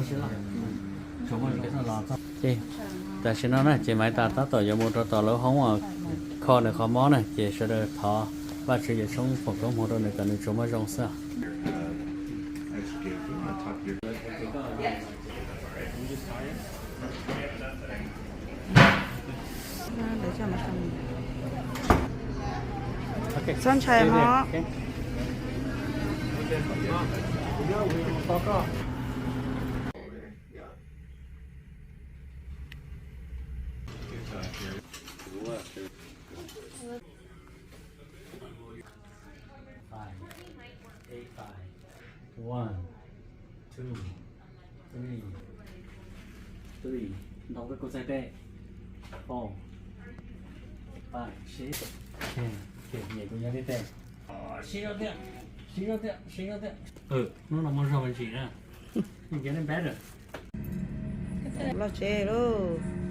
Ces tam sim no na ces Maiv Tam tab tom yuav mus rau tom lawv hoob uas kho nws qhov mob na, ces sawv daws thov Vajtswv Yawm Txoob foom koob hmoov rau nws kom nws tsuas muaj zoo xwb. Txhob ntshai mog. Five, eight, five. One, two, three, three. Ntaus peb kuv txhais tes. Four, five, six, ten. Nyem kuv nyob tej tes. Siv zog tiag, siv zog tiag, siv zog tiag. Hnub no muaj zog ntsis na. You're getting better. Los tsev lauj.